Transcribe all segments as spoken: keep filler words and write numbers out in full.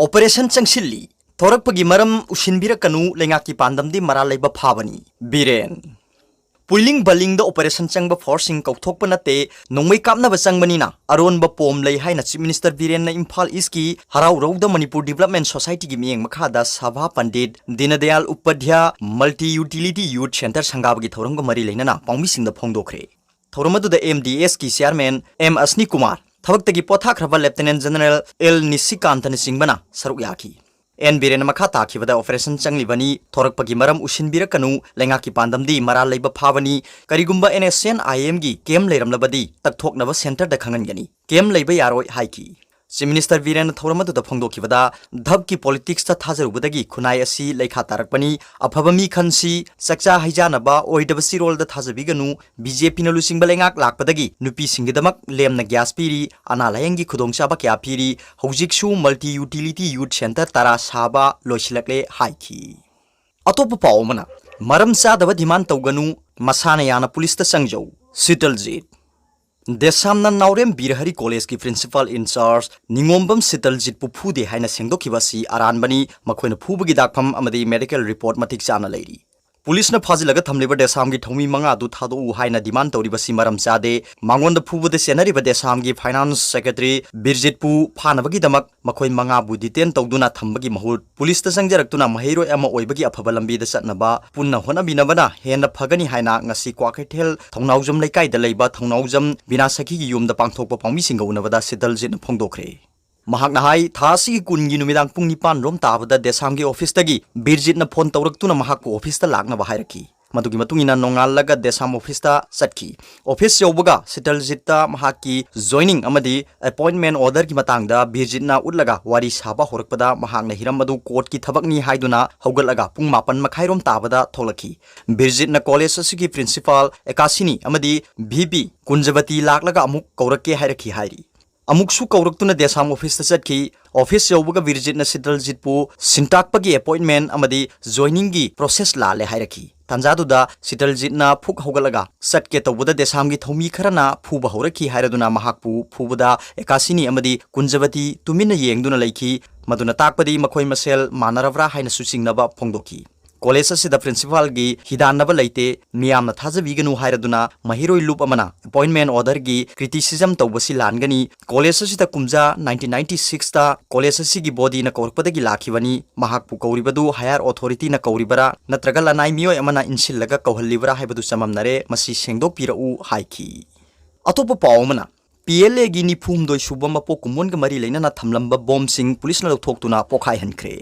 Operation ꯆꯪꯁꯤꯜꯂꯤ꯫ ꯊꯣꯔꯛꯄꯒꯤ ꯃꯔꯝ ꯎꯁꯤꯟꯕꯤꯔꯛꯀꯅꯨ, ꯂꯩꯉꯥꯛꯀꯤ ꯄꯥꯟꯗꯝꯗꯤ ꯃꯔꯥꯜ ꯂꯩꯕ ꯐꯥꯕꯅꯤ꯫ ꯕꯤꯔꯦꯟ꯫ ꯄꯨꯏꯂꯤꯡ ꯕꯂꯤꯡꯗ ꯑꯣꯄꯔꯦꯁꯟ ꯆꯪꯕ ꯐꯣꯔꯁꯁꯤꯡ ꯀꯧꯊꯣꯛꯄ ꯅꯠꯇꯦ, ꯅꯣꯡꯃꯩ ꯀꯥꯞꯅꯕ ꯆꯪꯕꯅꯤꯅ ꯑꯔꯣꯟꯕ ꯄꯣꯝ ꯂꯩ ꯍꯥꯏꯅ Chief Minister ꯕꯤꯔꯦꯟꯅ ꯏꯝꯐꯥꯜ ꯏꯁꯀꯤ ꯍꯔꯥꯎꯔꯧꯗ ꯃꯅꯤꯄꯨꯔ Development Societyꯒꯤ ꯃꯤꯠꯌꯦꯡ ꯃꯈꯥꯗ ꯁꯚꯥ Pandit ꯗꯤꯅꯗꯌꯥꯜ ꯎꯄꯥꯙ꯭ꯌꯥ Multi Utility Youth Centre ꯁꯪꯒꯥꯕꯒꯤ ꯊꯧꯔꯝꯒ ꯃꯔꯤ ꯂꯩꯅꯅ ꯄꯥꯎꯃꯤꯁꯤꯡꯗ ꯐꯣꯡꯗꯣꯛꯈ꯭ꯔꯦ꯫ ꯊꯧꯔꯝ ꯑꯗꯨꯗ MDSꯀꯤ Chairman M ꯑꯁꯅꯤ ꯀꯨꯃꯥꯔ, ꯊꯕꯛꯇꯒꯤ ꯄꯣꯊꯥꯈ꯭ꯔꯕ Lieutenant General L ꯅꯤꯁꯤꯀꯥꯟꯇꯅꯆꯤꯡꯕꯅ ꯁꯔꯨꯛ ꯌꯥꯈꯤ꯫ ꯑꯦꯟ ꯕꯤꯔꯦꯟꯅ ꯃꯈꯥ ꯇꯥꯈꯤꯕꯗ, ꯑꯣꯄꯔꯦꯁꯟ ꯆꯪꯂꯤꯕꯅꯤ, ꯊꯣꯔꯛꯄꯒꯤ ꯃꯔꯝ ꯎꯁꯤꯟꯕꯤꯔꯛꯀꯅꯨ, ꯂꯩꯉꯥꯛꯀꯤ ꯄꯥꯟꯗꯝꯗꯤ ꯃꯔꯥꯜ ꯂꯩꯕ ꯐꯥꯕꯅꯤ, ꯀꯔꯤꯒꯨꯝꯕ NSCN-IMꯒꯤ ꯀꯦꯝ ꯂꯩꯔꯝꯂꯕꯗꯤ ꯇꯛꯊꯣꯛꯅꯕ ꯁꯦꯟꯇꯔꯗ ꯈꯪꯍꯟꯒꯅꯤ, ꯀꯦꯝ ꯂꯩꯕ ꯌꯥꯔꯣꯏ ꯍꯥꯏꯈꯤ꯫ Chief Minister ꯕꯤꯔꯦꯟꯅ ꯊꯧꯔꯝ ꯑꯗꯨꯗ ꯐꯣꯡꯗꯣꯛꯈꯤꯕꯗ, ꯙꯞꯀꯤ ꯄꯣꯂꯤꯇꯤꯛꯁꯇ ꯊꯥꯖꯔꯨꯕꯗꯒꯤ ꯈꯨꯟꯅꯥꯏ ꯑꯁꯤ ꯂꯩꯈꯥ ꯇꯥꯔꯛꯄꯅꯤ, ꯑꯐꯕ ꯃꯤ ꯈꯟꯁꯤ, ꯆꯥꯛꯆꯥ ꯍꯩꯖꯥꯅꯕ ꯑꯣꯏꯗꯕ ꯆꯤꯔꯣꯜꯗ ꯊꯥꯖꯕꯤꯒꯅꯨ, BJPꯅ ꯂꯨꯆꯤꯡꯕ ꯂꯩꯉꯥꯛ ꯂꯥꯛꯄꯗꯒꯤ ꯅꯨꯄꯤꯁꯤꯡꯒꯤꯗꯃꯛ ꯂꯦꯝꯅ ꯒ꯭ꯌꯥꯁ ꯄꯤꯔꯤ, ꯑꯅꯥ ꯂꯥꯌꯦꯡꯒꯤ ꯈꯨꯗꯣꯡꯆꯥꯕ ꯀꯌꯥ ꯄꯤꯔꯤ, ꯍꯧꯖꯤꯛꯁꯨ Multi Utility Youth Centre ꯇꯔꯥ ꯁꯥꯕ ꯂꯣꯏꯁꯤꯜꯂꯛꯂꯦ ꯍꯥꯏꯈꯤ꯫ ꯑꯇꯣꯞꯄ ꯄꯥꯎ ꯑꯃꯅ, ꯃꯔꯝ ꯆꯥꯗꯕ ꯗꯤꯃꯥꯟ ꯇꯧꯒꯅꯨ, ꯃꯁꯥꯅ ꯌꯥꯅ ꯄꯨꯂꯤꯁꯇ ꯆꯪꯖꯧ, ꯁꯤꯇꯜꯖꯤꯠ꯫ ꯗꯦꯁꯥꯝꯅ ꯅꯥꯎꯔꯦꯝ ꯕꯤꯔꯍꯔꯤ ꯀꯣꯂꯦꯖꯀꯤ principal in charge ꯅꯤꯉꯣꯝꯕꯝ ꯁꯤꯇꯜꯖꯤꯠꯄꯨ ꯐꯨꯗꯦ ꯍꯥꯏꯅ ꯁꯦꯡꯗꯣꯛꯈꯤꯕ ꯑꯁꯤ ꯑꯔꯥꯟꯕꯅꯤ, ꯃꯈꯣꯏꯅ ꯐꯨꯕꯒꯤ ꯗꯥꯛꯐꯝ ꯑꯃꯗꯤ medical report ꯃꯇꯤꯛ ꯆꯥꯅ ꯂꯩꯔꯤ꯫ ꯄꯨꯂꯤꯁꯅ ꯐꯥꯖꯤꯜꯂꯒ ꯊꯝꯂꯤꯕ ꯗꯦꯁꯥꯝꯒꯤ ꯊꯧꯃꯤ ꯃꯉꯥ ꯑꯗꯨ ꯊꯥꯗꯣꯛꯎ ꯍꯥꯏꯅ ꯗꯤꯃꯥꯟ ꯇꯧꯔꯤꯕꯁꯤ ꯃꯔꯝ ꯆꯥꯗꯦ꯫ ꯃꯉꯣꯟꯗ ꯐꯨꯕꯗ ꯆꯦꯟꯅꯔꯤꯕ ꯗꯦꯁꯥꯝꯒꯤ finance secretary ꯕꯤꯔꯖꯤꯠꯄꯨ ꯐꯥꯅꯕꯒꯤꯗꯃꯛ ꯃꯈꯣꯏ ꯃꯉꯥꯕꯨ detain ꯇꯧꯗꯨꯅ ꯊꯝꯕꯒꯤ ꯃꯍꯨꯠ, ꯄꯨꯂꯤꯁꯇ ꯆꯪꯖꯔꯛꯇꯨꯅ ꯃꯍꯩꯔꯣꯏ ꯑꯃ ꯑꯣꯏꯕꯒꯤ ꯑꯐꯕ ꯂꯝꯕꯤꯗ ꯆꯠꯅꯕ ꯄꯨꯟꯅ ꯍꯣꯠꯅꯃꯤꯟꯅꯕꯅ ꯍꯦꯟꯅ ꯐꯒꯅꯤ ꯍꯥꯏꯅ ꯉꯁꯤ ꯀ꯭ꯋꯥꯀꯩꯊꯦꯜ ꯊꯧꯅꯥꯎꯖꯝ ꯂꯩꯀꯥꯏꯗ ꯂꯩꯕ ꯊꯧꯅꯥꯎꯖꯝ ꯕꯤꯅꯥ ꯁꯈꯤꯒꯤ ꯌꯨꯝꯗ ꯄꯥꯡꯊꯣꯛꯄ ꯄꯥꯎꯃꯤꯁꯤꯡꯒ ꯎꯅꯕꯗ ꯁꯤꯇꯜꯖꯤꯠꯅ ꯐꯣꯡꯗꯣꯛꯈ꯭ꯔꯦ꯫ ꯃꯍꯥꯛꯅ ꯍꯥꯏ, ꯊꯥ ꯑꯁꯤꯒꯤ ꯀꯨꯟꯒꯤ ꯅꯨꯃꯤꯗꯥꯡ ꯄꯨꯡ ꯅꯤꯄꯥꯟ ꯔꯣꯝ ꯇꯥꯕꯗ ꯗꯦꯁꯥꯝꯒꯤ ꯑꯣꯐꯤꯁꯇꯒꯤ ꯕꯤꯔꯖꯤꯠꯅ ꯐꯣꯟ ꯇꯧꯔꯛꯇꯨꯅ ꯃꯍꯥꯛꯄꯨ ꯑꯣꯐꯤꯁꯇ ꯂꯥꯛꯅꯕ ꯍꯥꯏꯔꯛꯈꯤ꯫ ꯃꯗꯨꯒꯤ ꯃꯇꯨꯡ ꯏꯟꯅ ꯅꯣꯡꯉꯥꯜꯂꯒ ꯗꯦꯁꯥꯝ ꯑꯣꯐꯤꯁꯇ ꯆꯠꯈꯤ꯫ ꯑꯣꯐꯤꯁ ꯌꯧꯕꯒ ꯁꯤꯇꯜꯖꯤꯠꯇ ꯃꯍꯥꯛꯀꯤ joining ꯑꯃꯗꯤ appointment orderꯒꯤ ꯃꯇꯥꯡꯗ ꯕꯤꯔꯖꯤꯠꯅ ꯎꯠꯂꯒ ꯋꯥꯔꯤ ꯁꯥꯕ ꯍꯧꯔꯛꯄꯗ ꯃꯍꯥꯛꯅ ꯍꯤꯔꯝ ꯑꯗꯨ courtꯀꯤ ꯊꯕꯛꯅꯤ ꯍꯥꯏꯗꯨꯅ ꯍꯧꯒꯠꯂꯒ ꯄꯨꯡ ꯃꯥꯄꯟ ꯃꯈꯥꯏꯔꯣꯝ ꯇꯥꯕꯗ ꯊꯣꯛꯂꯛꯈꯤ꯫ ꯕꯤꯔꯖꯤꯠꯅ ꯀꯣꯂꯦꯖ ꯑꯁꯤꯒꯤ principal ꯑꯦꯀꯥꯁꯤꯅꯤ ꯑꯃꯗꯤ VP ꯀꯨꯟꯖꯕꯇꯤ ꯂꯥꯛꯂꯒ ꯑꯃꯨꯛ ꯀꯧꯔꯛꯀꯦ ꯍꯥꯏꯔꯛꯈꯤ ꯍꯥꯏꯔꯤ꯫ ꯑꯃꯨꯛꯁꯨ ꯀꯧꯔꯛꯇꯨꯅ ꯗꯦꯁꯥꯝ ꯑꯣꯐꯤꯁꯇ ꯆꯠꯈꯤ꯫ ꯑꯣꯐꯤꯁ ꯌꯧꯕꯒ ꯕꯤꯔꯖꯤꯠꯅ ꯁꯤꯇꯜꯖꯤꯠꯄꯨ ꯁꯤꯟꯇꯥꯛꯄꯒꯤ appointment ꯑꯃꯗꯤ joiningꯒꯤ process ꯂꯥꯜꯂꯦ ꯍꯥꯏꯔꯛꯈꯤ꯫ ꯇꯥꯟꯖꯥꯗꯨꯗ ꯁꯤꯇꯜꯖꯤꯠꯅ ꯐꯨꯛ ꯍꯧꯒꯠꯂꯒ ꯆꯠꯀꯦ ꯇꯧꯕꯗ ꯗꯦꯁꯥꯝꯒꯤ ꯊꯧꯃꯤ ꯈꯔꯅ ꯐꯨꯕ ꯍꯧꯔꯛꯈꯤ ꯍꯥꯏꯔꯗꯨꯅ ꯃꯍꯥꯛꯄꯨ ꯐꯨꯕꯗ ꯑꯦꯀꯥꯁꯤꯅꯤ ꯑꯃꯗꯤ ꯀꯨꯟꯖꯕꯇꯤ ꯇꯨꯃꯤꯟꯅ ꯌꯦꯡꯗꯨꯅ ꯂꯩꯈꯤ꯫ ꯃꯗꯨꯅ ꯇꯥꯛꯄꯗꯤ ꯃꯈꯣꯏ ꯃꯁꯦꯜ ꯃꯥꯟꯅꯔꯕ꯭ꯔꯥ ꯍꯥꯏꯅꯁꯨ ꯆꯤꯡꯅꯕ ꯐꯣꯡꯗꯣꯛꯈꯤ꯫ ꯀꯣꯂꯦꯖ ꯑꯁꯤꯗ ꯄ꯭ꯔꯤꯟꯁꯤꯄꯥꯜꯒꯤ ꯍꯤꯗꯥꯟꯅꯕ ꯂꯩꯇꯦ, ꯃꯤꯌꯥꯝꯅ ꯊꯥꯖꯕꯤꯒꯅꯨ ꯍꯥꯏꯔꯗꯨꯅ ꯃꯍꯩꯔꯣꯏ ꯂꯨꯞ ꯑꯃꯅ ꯑꯦꯄꯣꯏꯟꯃꯦꯟ ꯑꯣꯔꯗꯔꯒꯤ ꯀ꯭ꯔꯤꯇꯤꯁꯤꯖꯝ ꯇꯧꯕꯁꯤ ꯂꯥꯟꯒꯅꯤ꯫ ꯀꯣꯂꯦꯖ ꯑꯁꯤꯗ ꯀꯨꯝꯖꯥ ꯅꯥꯏꯟꯇꯤꯟ ꯅꯥꯏꯟꯇꯤ ꯁꯤꯛꯁꯇ ꯀꯣꯂꯦꯖ ꯑꯁꯤꯒꯤ ꯕꯣꯗꯤꯅ ꯀꯧꯔꯛꯄꯗꯒꯤ ꯂꯥꯛꯈꯤꯕꯅꯤ꯫ ꯃꯍꯥꯛꯄꯨ ꯀꯧꯔꯤꯕꯗꯨ ꯍꯥꯌꯔ ꯑꯣꯊꯣꯔꯤꯇꯤꯅ ꯀꯧꯔꯤꯕꯔꯥ ꯅꯠꯇ꯭ꯔꯒ ꯂꯅꯥꯏ ꯃꯤꯑꯣꯏ ꯑꯃꯅ ꯏꯟꯁꯤꯜꯂꯒ ꯀꯧꯍꯜꯂꯤꯕꯔꯥ ꯍꯥꯏꯕꯗꯨ ꯆꯃꯝꯅꯔꯦ꯫ ꯃꯁꯤ ꯁꯦꯡꯗꯣꯛꯄꯤꯔꯛꯎ ꯍꯥꯏꯈꯤ꯫ ꯑꯇꯣꯞꯄ ꯄꯥꯎ ꯑꯃꯅ, ꯄꯤ ꯑꯦꯜ ꯑꯦꯒꯤ ꯅꯤꯐꯨ ꯍꯨꯝꯗꯣꯏ ꯁꯨꯕ ꯃꯄꯣꯛ ꯀꯨꯝꯑꯣꯟꯒ ꯃꯔꯤ ꯂꯩꯅꯅ ꯊꯝꯂꯝꯕ ꯕꯣꯝꯁꯤꯡ ꯄꯨꯂꯤꯁꯅ ꯂꯧꯊꯣꯛꯇꯨꯅ ꯄꯣꯈꯥꯏꯍꯟꯈ꯭ꯔꯦ꯫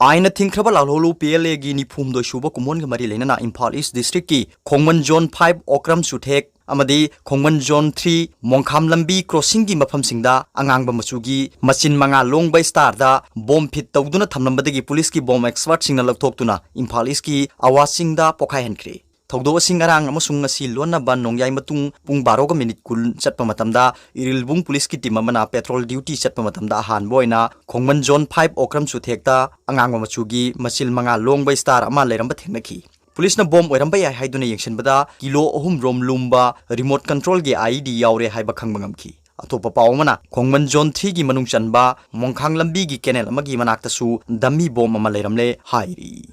ꯑꯥꯏꯟꯅ ꯊꯤꯡꯈ꯭ꯔꯕ ꯂꯥꯜꯍꯧꯂꯨ ꯄꯤ ꯑꯦꯜ ꯑꯦꯒꯤ ꯅꯤꯐꯨ ꯍꯨꯝꯗꯣꯏ ꯁꯨꯕ ꯀꯨꯝꯑꯣꯟꯒ ꯃꯔꯤ ꯂꯩꯅꯅ ꯏꯝꯐꯥꯜ ꯏꯁ ꯗꯤꯁꯇ꯭ꯔꯤꯛꯀꯤ ꯈꯣꯡꯃꯟ ꯖꯣꯟ ꯐꯥꯏꯚ ꯑꯣꯀ꯭ꯔꯝ ꯆꯨꯊꯦꯛ ꯑꯃꯗꯤ ꯈꯣꯡꯃꯟ ꯖꯣꯟ ꯊ꯭ꯔꯤ ꯃꯣꯡꯈꯥꯝ ꯂꯝꯕꯤ ꯀ꯭ꯔꯣꯁꯤꯡꯒꯤ ꯃꯐꯝꯁꯤꯡꯗ ꯑꯉꯥꯡꯕ ꯃꯆꯨꯒꯤ ꯃꯆꯤꯟ ꯃꯉꯥ ꯂꯣꯡꯕ ꯁ꯭ꯇꯥꯔꯗ ꯕꯣꯝ ꯐꯤꯠ ꯇꯧꯗꯨꯅ ꯊꯝꯂꯝꯕꯗꯒꯤ ꯄꯨꯂꯤꯁꯀꯤ ꯕꯣꯝ ꯑꯦꯛꯁꯄꯔꯠꯁꯤꯡꯅ ꯂꯧꯊꯣꯛꯇꯨꯅ ꯏꯝꯐꯥꯜ ꯏꯁꯀꯤ ꯑꯋꯥꯁꯤꯡꯗ ꯄꯣꯈꯥꯏꯍꯟꯈ꯭ꯔꯦ꯫ ꯊꯧꯗꯣꯛ ꯑꯁꯤ ꯉꯔꯥꯡ ꯑꯃꯁꯨꯡ ꯉꯁꯤ ꯂꯣꯟꯅꯕ ꯅꯣꯡꯌꯥꯏ ꯃꯇꯨꯡ ꯄꯨꯡ ꯕꯥꯔꯣꯒ ꯃꯤꯅꯤꯠ ꯀꯨꯟ ꯆꯠꯄ ꯃꯇꯝꯗ ꯏꯔꯤꯜꯕꯨꯡ ꯄꯨꯂꯤꯁꯀꯤ ꯇꯤꯝ ꯑꯃꯅ ꯄꯦꯇ꯭ꯔꯣꯜ ꯗ꯭ꯌꯨꯇꯤ ꯆꯠꯄ ꯃꯇꯝꯗ ꯑꯍꯥꯟꯕ ꯑꯣꯏꯅ ꯈꯣꯡꯃꯟ ꯖꯣꯟ ꯐꯥꯏꯚ ꯑꯣꯀ꯭ꯔꯝ ꯆꯨꯊꯦꯛꯇ ꯑꯉꯥꯡꯕ ꯃꯆꯨꯒꯤ ꯃꯆꯤꯜ ꯃꯉꯥ ꯂꯣꯡꯕ ꯁ꯭ꯇꯥꯔ ꯑꯃ ꯂꯩꯔꯝꯕ ꯊꯦꯡꯅꯈꯤ꯫ ꯄꯨꯂꯤꯁꯅ ꯕꯣꯝ ꯑꯣꯏꯔꯝꯕ ꯌꯥꯏ ꯍꯥꯏꯗꯨꯅ ꯌꯦꯡꯁꯤꯟꯕꯗ ꯀꯤꯂꯣ ꯑꯍꯨꯝ ꯔꯣꯝ ꯂꯨꯝꯕ ꯔꯤꯃꯣꯠ ꯀꯟꯇ꯭ꯔꯣꯜꯒꯤ ꯑꯥꯏ ꯏ ꯗꯤ ꯌꯥꯎꯔꯦ ꯍꯥꯏꯕ ꯈꯪꯕ ꯉꯝꯈꯤ꯫ ꯑꯇꯣꯞꯄ ꯄꯥꯎ ꯑꯃꯅ, ꯈꯣꯡꯃꯟ ꯖꯣꯟ ꯊ꯭ꯔꯤꯒꯤ ꯃꯅꯨꯡ ꯆꯟꯕ ꯃꯣꯡꯈꯥꯡ ꯂꯝꯕꯤꯒꯤ ꯀꯦꯅꯦꯜ ꯑꯃꯒꯤ ꯃꯅꯥꯛꯇꯁꯨ ꯗꯝꯃꯤ ꯕꯣꯝ ꯑꯃ ꯂꯩꯔꯝꯂꯦ ꯍꯥꯏꯔꯤ꯫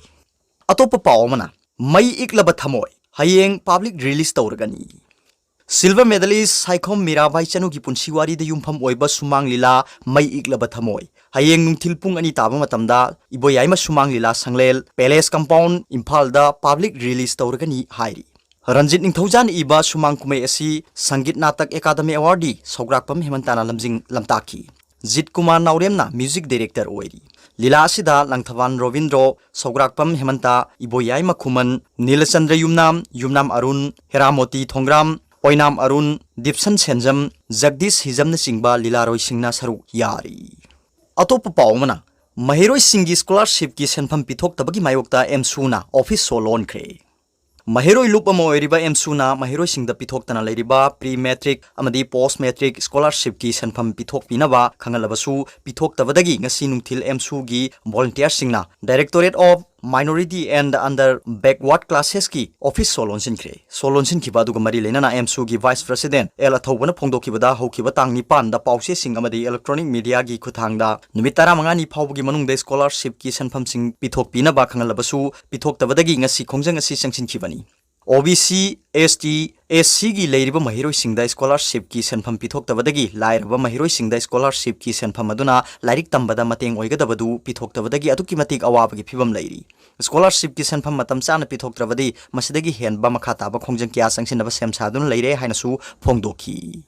ꯑꯇꯣꯞꯄ ꯄꯥꯎ ꯑꯃꯅ, ꯃꯩ ꯏꯛꯂꯕ ꯊꯃꯣꯏ ꯍꯌꯦꯡ ꯄꯕ꯭ꯂꯤꯛ ꯔꯤꯂꯤꯁ ꯇꯧꯔꯒꯅꯤ꯫ ꯁꯤꯜꯚꯔ ꯃꯦꯗꯂꯤꯁ ꯁꯥꯏꯈꯣꯝ ꯃꯤꯔꯥꯕꯥꯏ ꯆꯅꯨꯒꯤ ꯄꯨꯟꯁꯤ ꯋꯥꯔꯤꯗ ꯌꯨꯝꯐꯝ ꯑꯣꯏꯕ ꯁꯨꯃꯥꯡ ꯂꯤꯂꯥ ꯃꯩ ꯏꯛꯂꯕ ꯊꯃꯣꯏ ꯍꯌꯦꯡ ꯅꯨꯡꯊꯤꯜ ꯄꯨꯡ ꯑꯅꯤ ꯇꯥꯕ ꯃꯇꯝꯗ ꯏꯕꯣꯌꯥꯏꯃ ꯁꯨꯃꯥꯡ ꯂꯤꯂꯥ ꯁꯪꯂꯦꯜ ꯄꯦꯂꯦꯁ ꯀꯝꯄꯥꯎꯟ ꯏꯝꯐꯥꯜꯗ ꯄꯕ꯭ꯂꯤꯛ ꯔꯤꯂꯤꯁ ꯇꯧꯔꯒꯅꯤ ꯍꯥꯏꯔꯤ꯫ ꯔꯟꯖꯤꯠ ꯅꯤꯡꯊꯧꯖꯥꯅ ꯏꯕ ꯁꯨꯃꯥꯡ ꯀꯨꯝꯍꯩ ꯑꯁꯤ ꯁꯪꯒꯤꯠ ꯅꯥꯇꯛ ꯑꯦꯀꯥꯗꯃꯤ ꯑꯦꯋꯥꯔꯗꯤ ꯁꯧꯒ꯭ꯔꯥꯛꯄꯝ ꯍꯦꯃꯟꯇꯥꯅ ꯂꯝꯖꯤꯡ ꯂꯝꯇꯥꯛꯈꯤ꯫ ꯖꯤꯠ ꯀꯨꯃꯥꯔ ꯅꯥꯎꯔꯦꯝꯅ ꯃ꯭ꯌꯨꯖꯤꯛ ꯗꯥꯏꯔꯦꯛꯇꯔ ꯑꯣꯏꯔꯤ꯫ ꯂꯤꯂꯥ ꯑꯁꯤꯗ ꯂꯪꯊꯕꯥꯜ ꯔꯣꯕꯤꯟꯗ꯭ꯔꯣ, ꯁꯧꯒ꯭ꯔꯥꯛꯄꯝ ꯍꯦꯃꯟꯇ, ꯏꯕꯣꯌꯥꯏꯃ ꯈꯨꯃꯟ, ꯅꯤꯂꯆꯟꯗ꯭ꯔ ꯌꯨꯝꯅꯥꯝ, ꯌꯨꯝꯅꯥꯝ ꯑꯔꯨꯟ, ꯍꯦꯔꯥꯃꯣꯇꯤ ꯊꯣꯡꯒ꯭ꯔꯥꯝ, ꯑꯣꯏꯅꯥꯝ ꯑꯔꯨꯟ, ꯗꯤꯞꯁꯟ ꯁꯦꯟꯖꯝ, ꯖꯒꯗꯤꯁ ꯍꯤꯖꯝꯅꯆꯤꯡꯕ ꯂꯤꯂꯥꯔꯣꯏꯁꯤꯡꯅ ꯁꯔꯨꯛ ꯌꯥꯔꯤ꯫ ꯑꯇꯣꯞꯄ ꯄꯥꯎ ꯑꯃꯅ, ꯃꯍꯩꯔꯣꯏꯁꯤꯡꯒꯤ ꯁ꯭ꯀꯣꯂꯥꯔꯁꯤꯞꯀꯤ ꯁꯦꯟꯐꯝ ꯄꯤꯊꯣꯛꯇꯕꯒꯤ ꯃꯥꯌꯣꯛꯇ ꯑꯦꯝꯁꯨꯅ ꯑꯣꯐꯤꯁ ꯁꯣ ꯂꯣꯟꯈ꯭ꯔꯦ꯫ ꯃꯍꯩꯔꯣꯏ ꯂꯨꯞ ꯑꯃ ꯑꯣꯏꯔꯤꯕ ꯑꯦꯝꯁꯨꯅ ꯃꯍꯩꯔꯣꯏꯁꯤꯡꯗ ꯄꯤꯊꯣꯛꯇꯅ ꯂꯩꯔꯤꯕ ꯄ꯭ꯔꯤ ꯃꯦꯇ꯭ꯔꯤꯛ ꯑꯃꯗꯤ ꯄꯣꯁ ꯃꯦꯇ꯭ꯔꯤꯛ ꯁ꯭ꯀꯣꯂꯥꯔꯁꯤꯞꯀꯤ ꯁꯦꯟꯐꯝ ꯄꯤꯊꯣꯛꯄꯤꯅꯕ ꯈꯪꯍꯜꯂꯕꯁꯨ, ꯄꯤꯊꯣꯛꯇꯕꯗꯒꯤ ꯉꯁꯤ ꯅꯨꯡꯊꯤꯜ ꯑꯦꯝꯁꯨꯒꯤ ꯚꯣꯂꯨꯟꯇꯤꯌꯔꯁꯤꯡꯅ Directorate of Minority and Under Backward Classesꯀꯤ office ꯁꯣ ꯂꯣꯟꯁꯤꯟꯈ꯭ꯔꯦ꯫ ꯁꯣ ꯂꯣꯟꯁꯤꯟꯈꯤꯕ ꯑꯗꯨꯒ ꯃꯔꯤ ꯂꯩꯅꯅ ꯑꯦꯝꯁꯨꯒꯤ vice president ꯑꯦꯜ ꯑꯊꯧꯕꯅ ꯐꯣꯡꯗꯣꯛꯈꯤꯕꯗ, ꯍꯧꯈꯤꯕ ꯇꯥꯡ ꯅꯤꯄꯥꯟꯗ ꯄꯥꯎꯆꯦꯁꯤꯡ ꯑꯃꯗꯤ electronic mediaꯒꯤ ꯈꯨꯠꯊꯥꯡꯗ ꯅꯨꯃꯤꯠ ꯇꯔꯥꯃꯉꯥꯅꯤ ꯐꯥꯎꯕꯒꯤ ꯃꯅꯨꯡꯗ scholarshipꯀꯤ ꯁꯦꯟꯐꯝꯁꯤꯡ ꯄꯤꯊꯣꯛꯄꯤꯅꯕ ꯈꯪꯍꯜꯂꯕꯁꯨ, ꯄꯤꯊꯣꯛꯇꯕꯗꯒꯤ ꯉꯁꯤ ꯈꯣꯡꯖꯪ ꯑꯁꯤ ꯆꯪꯁꯤꯟꯈꯤꯕꯅꯤ꯫ ꯑꯣ ꯕꯤ ꯁꯤ, ꯑꯦꯁ ꯇꯤ, ꯑꯦꯁ ꯁꯤꯒꯤ ꯂꯩꯔꯤꯕ ꯃꯍꯩꯔꯣꯏꯁꯤꯡꯗ scholarshipꯀꯤ ꯁꯦꯟꯐꯝ ꯄꯤꯊꯣꯛꯇꯕꯗꯒꯤ ꯂꯥꯏꯔꯕ ꯃꯍꯩꯔꯣꯏꯁꯤꯡꯗ scholarshipꯀꯤ ꯁꯦꯟꯐꯝ ꯑꯗꯨꯅ ꯂꯥꯏꯔꯤꯛ ꯇꯝꯕꯗ ꯃꯇꯦꯡ ꯑꯣꯏꯒꯗꯕꯗꯨ ꯄꯤꯊꯣꯛꯇꯕꯗꯒꯤ ꯑꯗꯨꯛꯀꯤ ꯃꯇꯤꯛ ꯑꯋꯥꯕꯒꯤ ꯐꯤꯕꯝ ꯂꯩꯔꯤ꯫ Scholarshipꯀꯤ ꯁꯦꯟꯐꯝ ꯃꯇꯝ ꯆꯥꯅ ꯄꯤꯊꯣꯛꯇ꯭ꯔꯕꯗꯤ ꯃꯁꯤꯗꯒꯤ ꯍꯦꯟꯕ ꯃꯈꯥ ꯇꯥꯕ ꯈꯣꯡꯖꯪ ꯀꯌꯥ ꯆꯪꯁꯤꯟꯅꯕ ꯁꯦꯝ ꯁꯥꯗꯨꯅ ꯂꯩꯔꯦ ꯍꯥꯏꯅꯁꯨ ꯐꯣꯡꯗꯣꯛꯈꯤ꯫